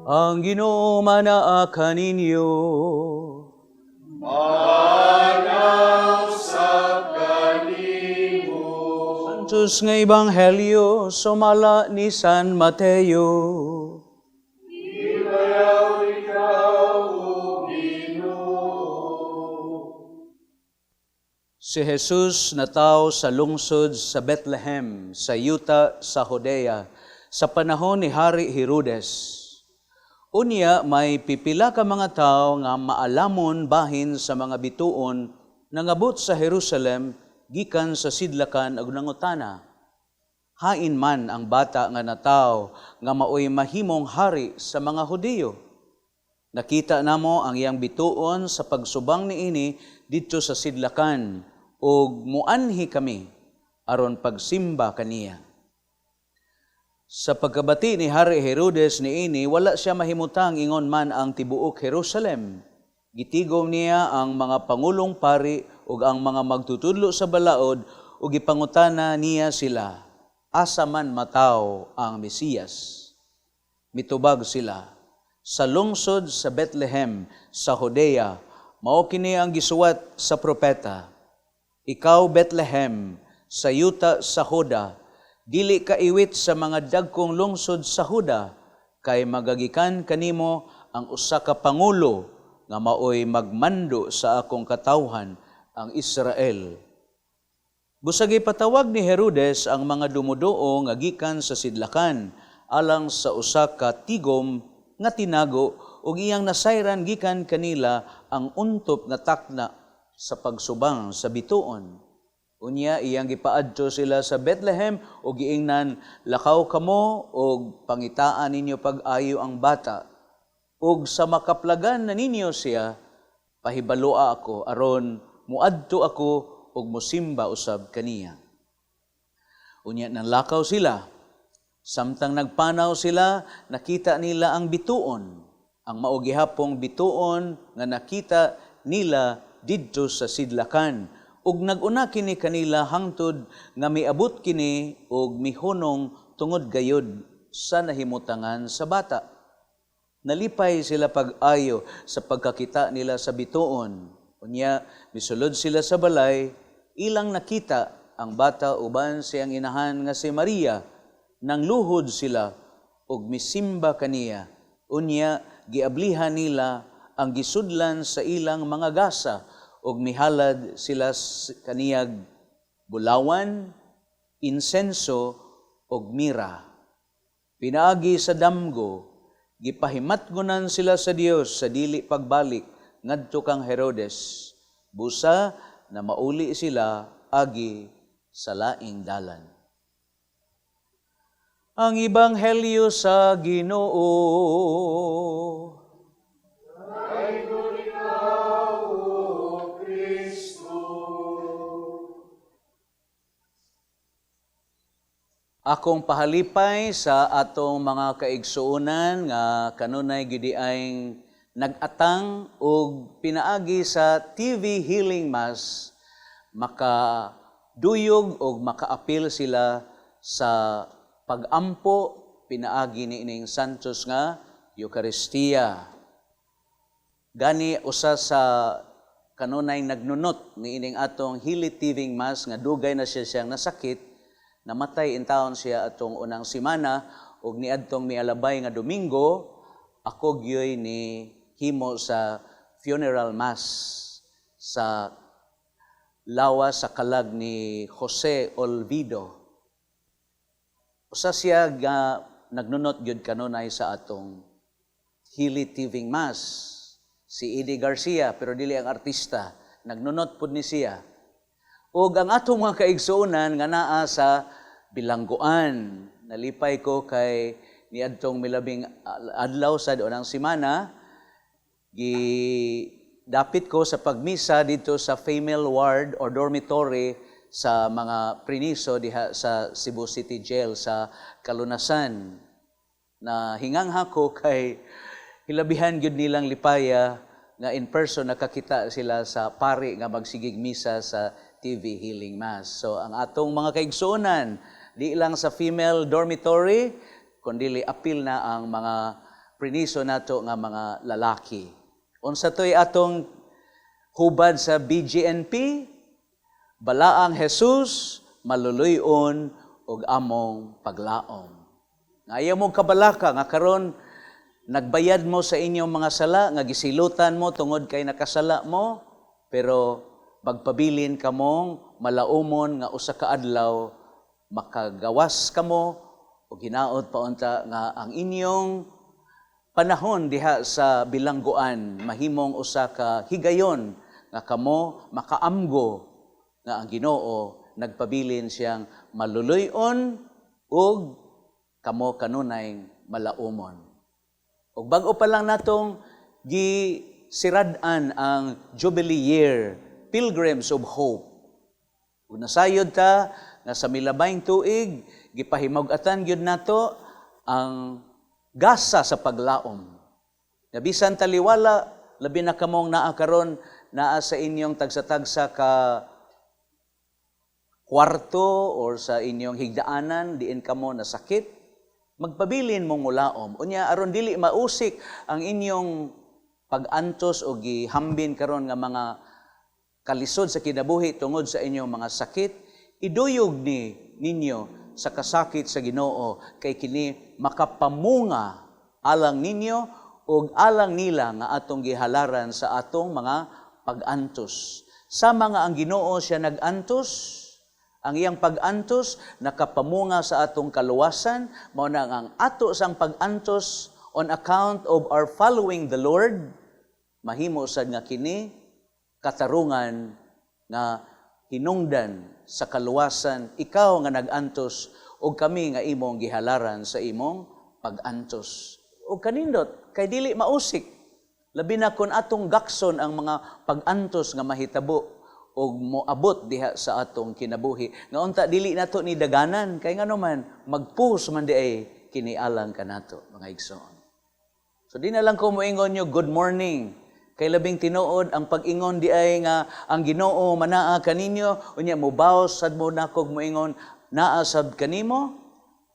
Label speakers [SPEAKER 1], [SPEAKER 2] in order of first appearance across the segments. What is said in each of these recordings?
[SPEAKER 1] Ang Ginoo manaa kaninyo.
[SPEAKER 2] Usab kanimo.
[SPEAKER 1] Santos nga Ebanghelyo sumala ni San Mateo.
[SPEAKER 2] Gidayaw ikaw, O Ginoo.
[SPEAKER 1] Si Jesus nataw sa lungsod sa Bethlehem, sa yuta sa Judea, sa panahon ni Hari Herodes. Unya may pipila ka mga tao nga maalamon bahin sa mga bituon nangabot sa Jerusalem gikan sa sidlakan ug nangutana: "Hain man ang bata nga nataw nga maoy mahimong hari sa mga Hudiyo? Nakita namo ang iyang bituon sa pagsubang niini didto sa sidlakan ug muanhi kami aron pagsimba kaniya." Sa pagkabati ni Hari Herodes niini, wala siya mahimutang ingon man ang tibuok Jerusalem. Gitigom niya ang mga pangulong pari ug ang mga magtutudlo sa balaod ug gipangutana niya sila, asa man mataw ang Mesiyas? Mitubag sila, "Sa lungsod sa Bethlehem, sa Judea, mao kini ang gisuwat sa propeta: Ikaw, Bethlehem, sa yuta sa Juda, dili ka iwit sa mga dagkong lungsod sa Juda, kay magagikan kanimo ang usa ka pangulo nga maoy magmando sa akong katawhan, ang Israel." Busa gipatawag ni Herodes ang mga dumuduo nga gikan sa sidlakan alang sa usa ka tigom nga tinago ug iyang nasayran gikan kanila ang untop nga takna sa pagsubang sa bituon. Unya iyang gipaadto sila sa Bethlehem ug giingnan, "Lakaw kamo ug pangitaan ninyo pag-ayo ang bata. Ug sa makaplagan na ninyo siya, pahibaloa ako aron muadto ako ug mosimba usab kaniya." Unya nanlakaw sila. Samtang nagpanaw sila, nakita nila ang bituon. Ang mao gihapong bituon nga nakita nila didto sa sidlakan. Ug nag-una kini kanila hangtod nga miabot kini ug mihunong tungod gayod sa nahimutangan sa bata. Nalipay sila pag-ayo sa pagkakita nila sa bituon. Unya, misulod sila sa balay, ilang nakita ang bata uban siyang inahan nga si Maria. Nangluhod sila ug misimba kaniya. Unya, giablihan nila ang gisudlan sa ilang mga gasa ug mihalad sila kaniyag bulawan, insenso ug mira. Pinaagi sa damgo, gipahimatgonan sila sa Dios sa dili pagbalik ngadto kang Herodes. Busa na mauli sila agi sa laing dalan. Ang Ebanghelyo sa Ginoo.
[SPEAKER 2] Dayon ikaw, O Kristo.
[SPEAKER 1] Akong pahalipay sa atong mga kaigsuonan nga kanunay gyud ay nag-atang og pinaagi sa TV Healing Mass makaduyog og makaapil sila sa pagampo pinaagi ni ining Santos nga Eucharistia. Gani usa sa kanunay nagnunot ni ining atong Healing TV Mass nga dugay na siya siyang nasakit, namatay intawon siya atong unang simana ug niadtong mialabay nga Domingo ako gyoy ni himo sa funeral mass sa lawas sa kalag ni Jose Olvido. Usa siya nga nagnunot gyud kanunay sa atong Healing TV Mass. Si Eddie Garcia, pero dili ang artista, nagnunot pud ni siya. Ug ang atong mga kaigsuonan nga naa sa bilangguan, nalipay ko kay niadtong milabing adlaw sa unang semana, gi dapit ko sa pagmisa dito sa female ward or dormitory sa mga priniso diha sa Cebu City Jail sa Kalunasan. Na hingangha ko kay hilabihan gyud nilang lipaya nga in person nakakita sila sa pari nga magsigig misa sa TV Healing Mass. So ang atong mga kaigsuonan, di lang sa female dormitory, kundi apil na ang mga priniso nato nga mga lalaki. Unsa to'y atong hubad sa BGNP? Balaang Jesus, maluluy-on ug among paglaom. Nga ayaw mo kabalaka nga karon nagbayad mo sa inyong mga sala, nga gisilutan mo tungod kay nakasala mo, pero magpabilin kamong malaumon nga usa ka adlaw makagawas kamo ug hinaot pa unta nga ang inyong panahon diha sa bilangguan mahimong usa ka higayon nga kamo makaamgo nga ang Ginoo nagpabilin siyang maluluy-on ug kamo kanunay malaumon. Ug bag-o pa lang natong gisirad-an ang Jubilee Year, Pilgrims of Hope. Ug nasayod ta nga sa milabayng tuig gipahimug-atan gyud nato ang gasa sa paglaom. Nga bisan taliwala, labi na kamong naa karon, naa sa inyong tagsa-tagsa ka kwarto or sa inyong higdaanan diin kamo nasakit, magpabilin mong mulaom. Unya aron dili mausik ang inyong pag-antos o gihambin karon nga mga kalisod sa kinabuhi tungod sa inyong mga sakit, iduyog ni ninyo sa kasakit sa Ginoo kay kini makapamunga alang ninyo ug alang nila nga atong gihalaran sa atong mga pag-antos. Sa mga ang Ginoo siya nag-antos, ang iyang pag-antos nakapamunga sa atong kaluwasan, mao na ang ato sang pag-antos on account of our following the Lord, mahimo sad nga kini katarungan nga hinungdan sa kaluwasan, ikaw nga nag-antos ug kami nga imong gihalaran sa imong pag-antos. Ug kanindot kay dili mausik, labi na kon atong gakson ang mga pag-antos nga mahitabo ug moabot diha sa atong kinabuhi. Nga unta dili nato ni daganan kay ngano man magpus man di ay kini alang kanato, mga igsoon. So di na lang ko moingon nyo good morning. Kay labing tinuod ang pag-ingon di ay nga ang Ginoo manaa kaninyo, unya mobaos sad mo nakog moingon naa sab kanimo.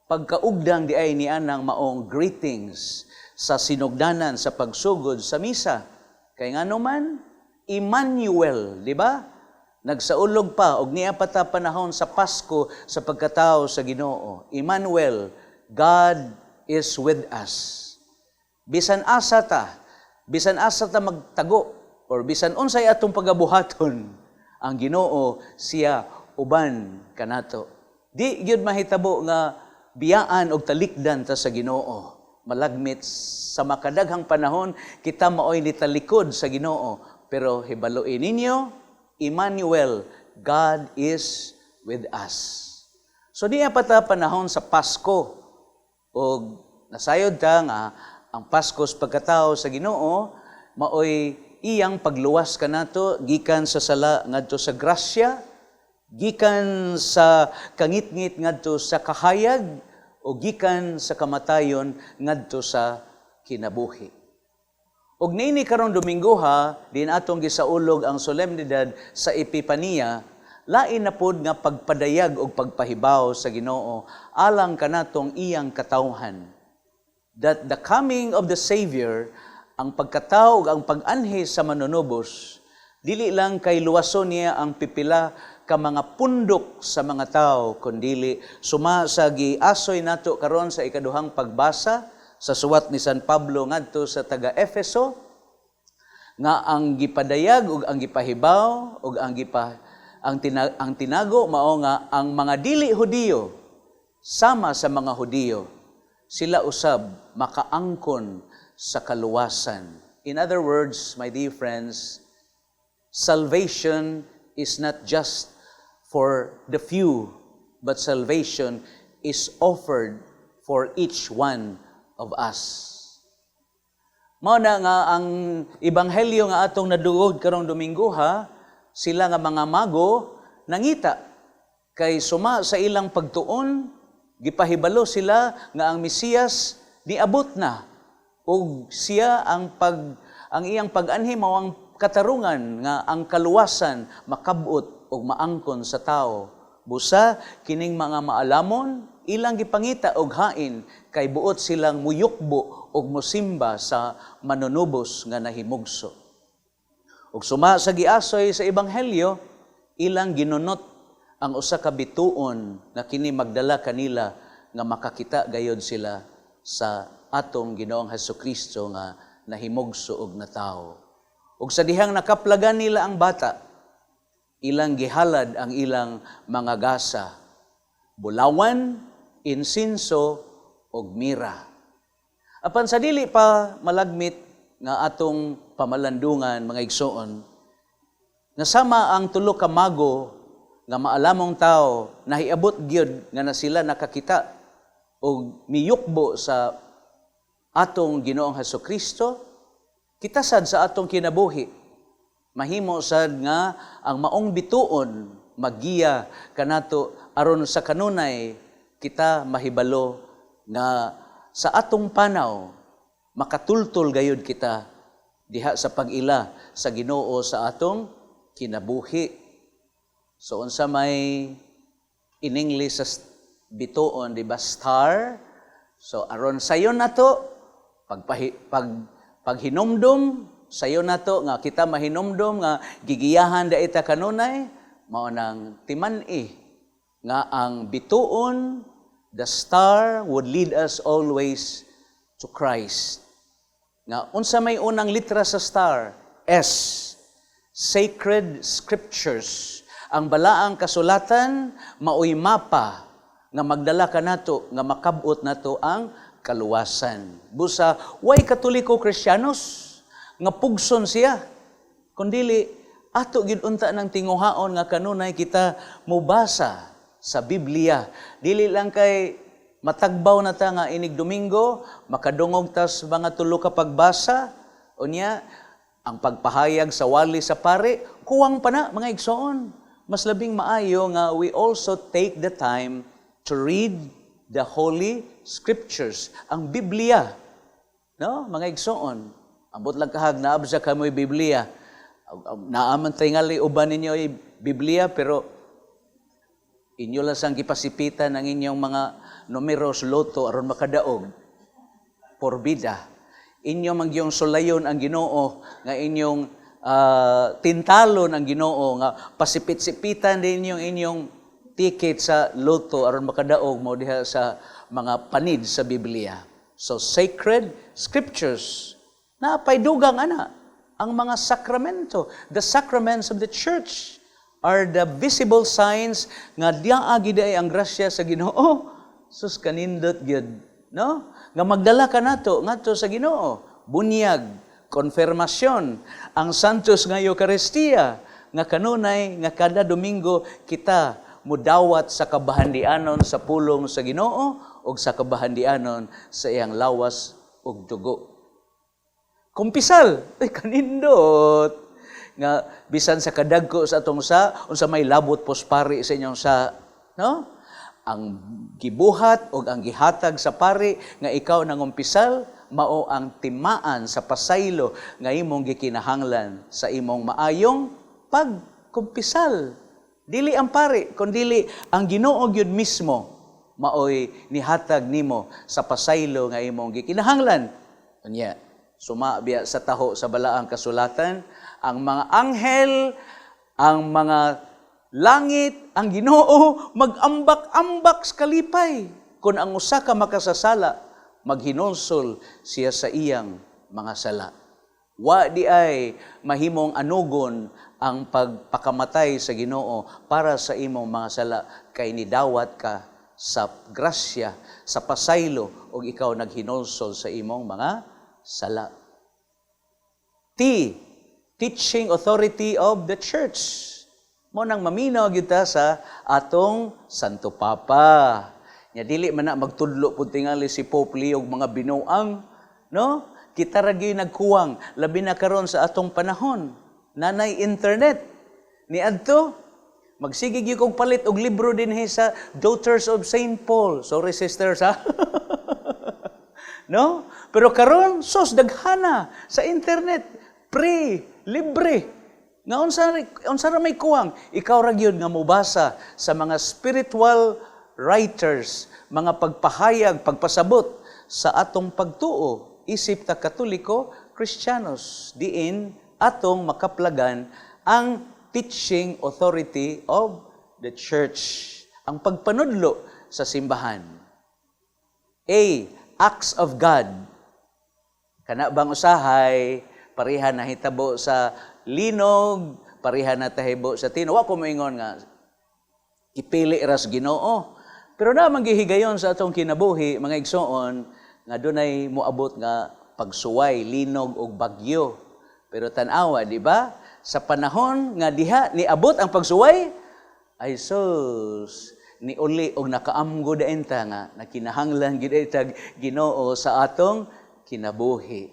[SPEAKER 1] Pagkaugdang di ay ni anang maong greetings sa sinugdanan sa pagsugod sa misa. Kay ngano man Emmanuel, di ba? Nagsaulog pa og niya pa ta panahon sa Pasko sa pagkatao sa Ginoo. Emmanuel, God is with us. Bisan asa ta, bisan asa ta magtago, or bisan unsay atong pagabuhaton, ang Ginoo siya uban kanato. Di gyud mahitabo nga biyaan og talikdan ta sa Ginoo. Malagmit sa makadaghang panahon kita maoy nitalikod sa Ginoo, pero hibaluin ninyo, Emmanuel, God is with us. So niya pa ta panahon sa Pasko og nasayod ta nga ang Pasko sa pagkatao sa Ginoo maoy iyang pagluwas kanato gikan sa sala ngadto sa grasya, gikan sa kangitngit ngadto sa kahayag, o gikan sa kamatayon ngadto sa kinabuhi. Ug niini karong Domingo ha, din atong gisaulog ang solemnidad sa Epipania, lain na pod nga pagpadayag og pagpahibaw sa Ginoo alang kanatong iyang katawhan. That the coming of the Savior, ang pagkatao ug ang pag-anhi sa manunubos, dili lang kay luwason niya ang pipila ka mga pundok sa mga tao, kundili suma sa giasoy nato karon sa ikaduhang pagbasa sa suwat ni San Pablo ngadto sa taga Efeso, nga ang gipadayag ug ang gipahibaw ug ang tinago mao nga ang mga dili Hudiyo sama sa mga Hudiyo, sila usab makaangkon sa kaluwasan. In other words, my dear friends, salvation is not just for the few, but salvation is offered for each one of us. Mao na nga ang ebanghelyo nga atong nadungog karong Domingo ha, sila nga mga mago nangita kay suma sa ilang pagtuon, gipahibalo sila nga ang Mesiyas niabot na ug siya ang iyang pag-anhi mao ang katarungan nga ang kaluwasan makabot ug maangkon sa tao. Busa kining mga maalamon, ilang gipangita og hain kay buot silang muyukbo og musimba sa manunubos nga nahimugso. Ug suma sa giasoy sa ebanghelyo, ilang ginunot ang usa ka bituon nga kini magdala kanila nga makakita gayod sila sa atong Ginoong Hesukristo nga nahimugso og natawo. Ug sa dihang nakaplagan nila ang bata, ilang gihalad ang ilang mga gasa, bulawan, insinso ug mira. Apan sa dili pa malagmit nga atong pamalandungan, mga igsoon, nga sama ang tulo ka mago nga maalamong tao, nahiabot gyud nga na sila nakakita og miyukbo sa atong Ginoong Hesukristo, kita sad sa atong kinabuhi mahimo sad nga ang maong bituon magiya kanato aron sa kanunay kita mahibalo nga sa atong panaw makatultol gayud kita diha sa pag-ila sa Ginoo sa atong kinabuhi. So unsa may in English sa bituon, di ba? Star. So aron sayon nato paghinumdum, sayon nato nga kita mahinumdum nga gigiyahan da ita kanunay, mao nang timan-i nga ang bituon, the star, would lead us always to Christ. Nga unsa may unang litra sa star? S. Sacred Scriptures. Ang balaang kasulatan maoy mapa nga magdala kanato nga makabot nato ang kaluwasan. Busa way Katoliko Kristiyanos nga pugson siya. Kundili ato gyud unta ng tinguhaon nga kanunay kita mobasa sa Biblia. Dili lang kay matagbaw na ta nga inig Domingo, makadungog tas mga tulo ka pagbasa, unya ang pagpahayag sa wali sa pare, kuwang pa na, mga igsoon. Mas labing maayo nga we also take the time to read the Holy Scriptures, ang Biblia. No, mga igsoon. Ambot lang kahag naabsa kamoy Biblia. Naaman tingali uban ninyo ay Biblia, pero inyo lang sang gipasipitan ang inyong mga numeros lotto aron makadaog. Porbida. Inyo man gyung sulayon ang Ginoo nga inyong tintalon ang Ginoo nga pasipit-sipitan din inyong inyong ticket sa lotto aron makadaog mo diha sa mga panid sa Biblia. So sacred scriptures napay dugang ana ang mga sakramento. The sacraments of the church are the visible signs nga diya gid ay ang grasya sa Ginoo. Sus, kanindot gyud, no? Nga magdala ka nato ngadto sa Ginoo. Bunyag, konfirmasyon, ang Santos nga Eucharistia nga kanunay nga kada Domingo kita mudawat sa kabahandianon sa pulong sa Ginoo ug sa kabahandianon sa iyang lawas ug dugo. Kumpisal, ay kanindot nga bisan sa kadagko sa atong sa unsa may labot pos pari sa inyong sa, no? Ang gibuhat o ang gihatag sa pari nga ikaw nangumpisal mao ang timaan sa pasaylo nga imong gikinahanglan sa imong maayong pagkumpisal. Dili ang pari, kundili ang Ginoo gyud mismo maoy nihatag nimo sa pasaylo nga imong gikinahanglan. Unya, suma biya sa taho sa balaang kasulatan, ang mga anghel, ang mga langit, ang Ginoo magambak-ambak sa kalipay kung ang usa ka makasasala maghinulsol siya sa iyang mga sala. Wa di ay mahimong anugon ang pagpakamatay sa Ginoo para sa imong mga sala kay nidawat ka sa grasya, sa pasaylo ug ikaw naghinulsol sa imong mga sala. T, teaching authority of the church. Mao nang maminaw gyud ta sa atong Santo Papa. Nya dili man na magtudlo pud tingali si Pope Leo og mga binuang, no? Kita ra gyud nagkuwang, labi na karon sa atong panahon. Nanay internet. Niadto magsige gyud kog palit og libro dinhi sa Daughters of St. Paul. Sorry, sisters, ha. No? Pero karon, sos, daghana sa internet, free, libre. Nga unsa ra may kuwang, ikaw ra gyud nga mobasa sa mga spiritual writers, mga pagpahayag, pagpasabot sa atong pagtuo isip ta Katoliko Kristiyanos, diin atong makaplagan ang teaching authority of the church, ang pagpanudlo sa simbahan. A. Acts of God. Kana bang usahay, pareha nahitabo sa linog, pareha na tahibo sa tino. Wa ko moingon nga ipili ras Ginoo. Pero na manggihigayon sa atong kinabuhi, mga igsoon, nga dunay moabot nga pagsuway, linog og bagyo. Pero tan-awa, di ba? Sa panahon nga diha niabot ang pagsuway, ay sus, niuli og nakaamgo dayon ta nga nakinahanglan gid tag Ginoo sa atong kinabuhi.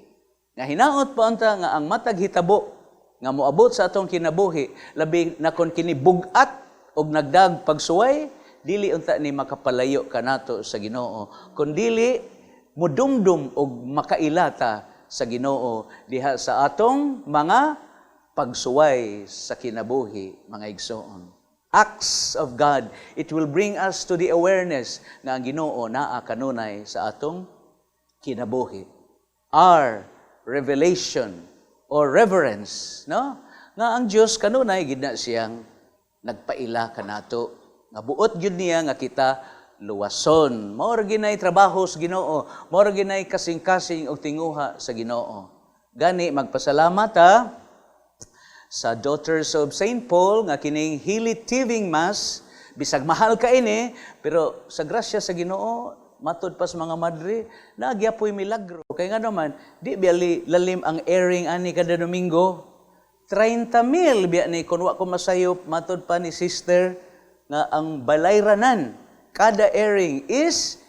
[SPEAKER 1] Nga hinaot pa unta nga ang matag hitabo nga moabot sa atong kinabuhi, labi na kon kini bug-at og nagdag pagsuway, dili unta ni makapalayo kanato sa Ginoo, kundili mudumdum og makailata sa Ginoo diha sa atong mga pagsuway sa kinabuhi, mga igsoon. Acts of God, it will bring us to the awareness nga ang Ginoo naa kanunay sa atong kinabuhi. R, revelation or reverence, no? Nga ang Dios kanunay gid na siyang nagpaila kanato. Nga buot gyud niya nga kita luwason. Mao ra ginay trabaho sa Ginoo, mao ra ginay kasing-kasing og tinguha sa Ginoo. Gani magpasalamat ta sa Daughters of St. Paul nga kining Hili Tiving Mass, bisag mahal ka ini, pero sa grasya sa Ginoo, matud pa sa mga madre, nagyapoy milagro. Kay nga naman, di biya lalim ang airing ani kada Domingo. 30 mil biya ni kun wa ko masayop, matud pa ni sister nga ang balayranan kada airing is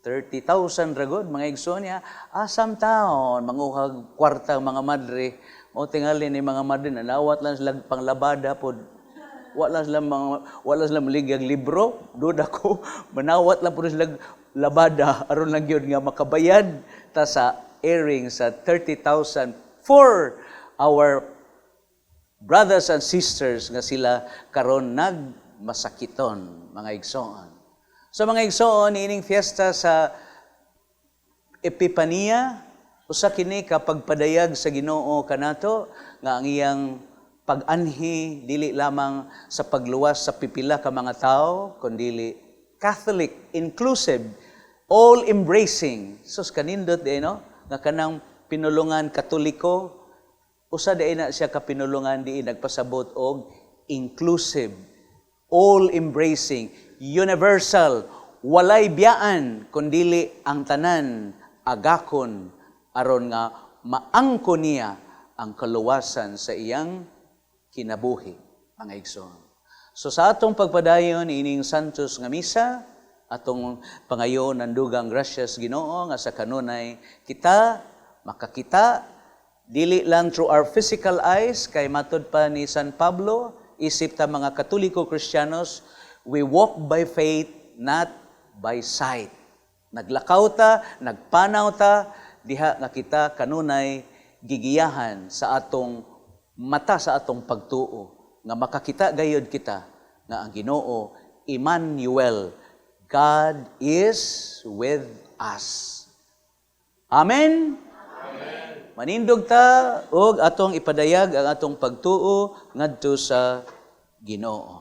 [SPEAKER 1] 30,000 ragod, mga igsoon niya. Asam taon manguhag kwarta ang mga madre? O tingali ni mga madre, nanawat lang sila panglabada pod, wala sila maligyag libro. Duda ko manawat lang pod sila labada aron lang gyud nga makabayad ta sa airing sa 30,000 for our brothers and sisters nga sila karon nagmasakiton, mga igsoon. So mga igsoon, ining fiesta sa Epipania, usa kini ka pagpadayag sa Ginoo kanato nga ang iyang pag-anhi dili lamang sa pagluwas sa pipila ka mga tawo, kundili Catholic, inclusive, all embracing. Sus, kanindot di, no? Nga kanang pinulungan Katoliko, usa diay na siya ka pinulungan diin nagpasabot og inclusive, all embracing, universal, walay biyaan kundili ang tanan agakon aron nga maangko niya ang kaluwasan sa iyang kinabuhi, mga igsoon. So sa atong pagpadayon ining Santos nga Misa, atong pangayon ang dugang grasyas Ginoo nga sa kanunay kita makakita dili lang through our physical eyes, kay matud pa ni San Pablo, isip ta mga Katoliko Kristiyanos, we walk by faith, not by sight. Naglakaw ta, nagpanaw ta diha nga kita kanunay gigiyahan sa atong mata sa atong pagtuo nga makakita gayud kita nga ang Ginoo Emmanuel, God is with us. Amen. Manindog ta ug atong ipadayag ang atong pagtuo ngadto sa Ginoo.